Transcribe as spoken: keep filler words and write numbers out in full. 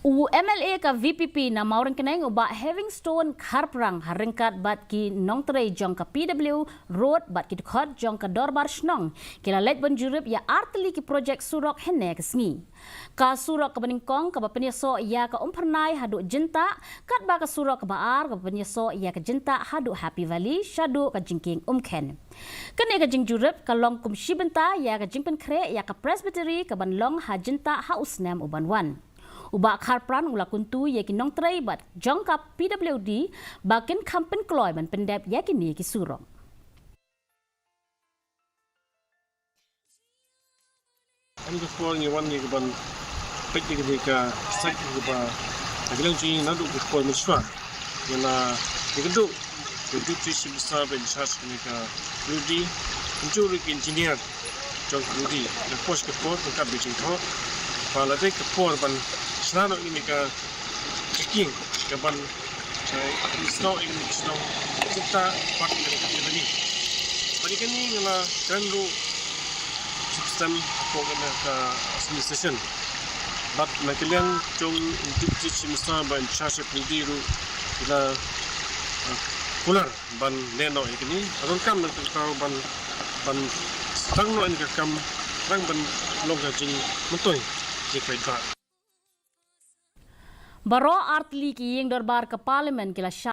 U MLA ka VPP na Mawryngkneng u Bah Heavingstone Kharprang ha ryngkat bad ki nongtrei jong ka PW Road bad ki dkhot jong ka Dorbar Shnong ki la leit ban jurip ïa artylli ki projek surok hynne ka sngi. Ka surok kaba nyngkong kaba pynïasoh ïa ka Umphyrnai haduh Jyntah, katba ka surok kaba ar kaba pynïasoh ïa ka Jyntah haduh Happy Valley shaduh ka jingkieng Umkhen. Kane ka jingjurip ka long kum shi bynta ïa ka jingpynkhreh ïa ka Presbytery kaban long ha Jyntah ha u snem uban wan. U Bah Kharprang u la kyntu ïa ki nongtrei bad jong ka PWD ba kin kham pynkloi ban pyndep ïa kine ki surok. Em, ka por ngi wan ngi ka ban peit ngi ka site ngi ba ka liang jong ngi naduh ka por mynshuwa. Ngi la ngi ka duh ka duh Chief Minister ba in charge ngi ka PWD, ngi ju ri ka engineer jong ka PWD. Ka por ka por ka bi jingthoh ba la dei ka por ban shna noh ngi ka Ka king ka ban, eh, snow in snow kita part in the company. Bad kane nga la kren ruh system ko kane ka administration. Bad na ka liang jong Deputy Chief Minister ba in charge of Hindi ruh la, eh, kular ban leh noh ïa kane. Ruh kam na ka ban ban tang noh ïa ka kam rang ban long ka jingmyntoi jingpeit ba. Baroh artylli ki ïing dorbar ka Parliament ki la